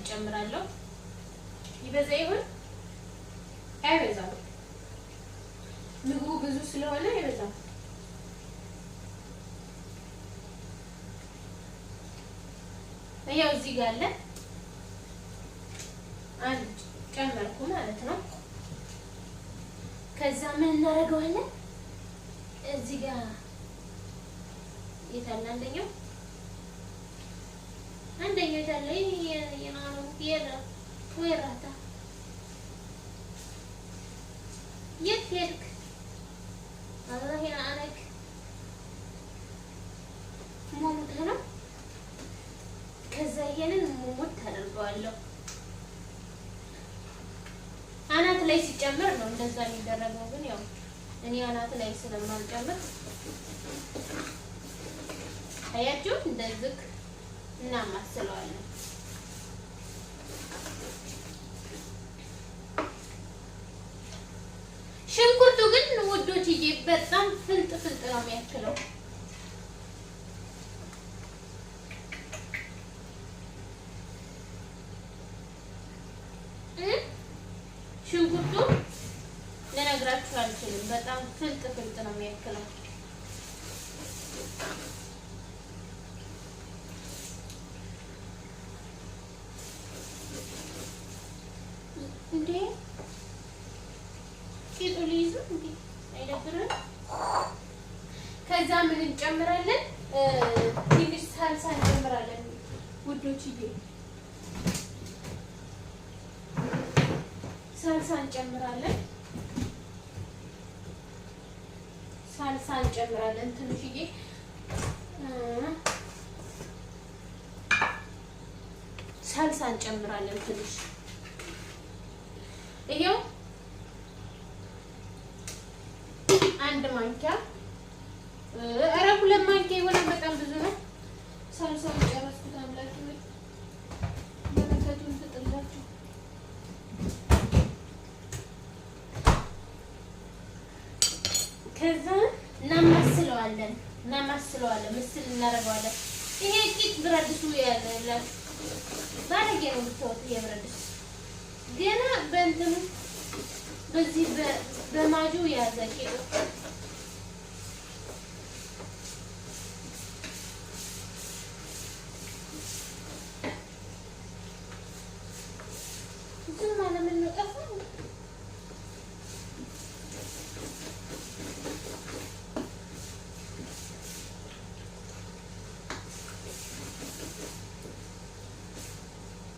ጨምራለሁ። ይበዛ ይሆን? አይበዛም። ምግቡ ብዙ ስለሆነ አይበዛም። ያው እዚህ ጋር አለ አንድ ጨመርኩ ማለት ነው። ከዛ ምን እናደርገዋለን? እዚህ ጋር የታለ አንደኛው? አንደኛው የታለ? ወይራታ የት ሄድክ? አላህ ይልዓነክ። ሞሙት ነው። ከዛ ይሄንን ሙሙት ታደርገዋለሁ። አናት ላይ ሲጨምር ነው እንደዛ የሚደረገው። ግን ያው እኔ አናት ላይ ስለማልጨምር አያችሁ፣ እንደዚህ እናማስለዋለን። ሽንኩርቱ ግን ውዶችዬ በጣም ፍልጥ ፍልጥ ነው የሚያክለው። ሽንኩርቱ ልነግራችሁ አልችልም። በጣም ፍልጥ ፍልጥ ነው የሚያክለው። እንዴ ቂጡ ሊይዙ እንዴ አይደብርም? ከዛ ምን እንጨምራለን? ትንሽ ሳልሳ እንጨምራለን ውዶችዬ፣ ሳልሳ እንጨምራለን። ሳልሳ እንጨምራለን ትንሽዬ ሳልሳ እንጨምራለን ትንሽ። ይሄው አንድ ማንኪያ፣ ኧረ 2 ማንኪያ የሆነ በጣም ብዙ ነው። ሳልሳውን ጨረስኩት። አምላኬ ሆይ በረከቱን ስጥላችሁ። ከዛ እናማስለዋለን እናማስለዋለን ምስል እናደርገዋለን። ይሄ ቂጥ ብረት ድስቱ ያለላችሁ ባለጌ ነው የምታወጡት። ይሄ ብረት ድስት ገና በእንትኑ በዚህ በማጁ ያዘ ቂጡ። ዝም አለ። ምን ነው ጠፋ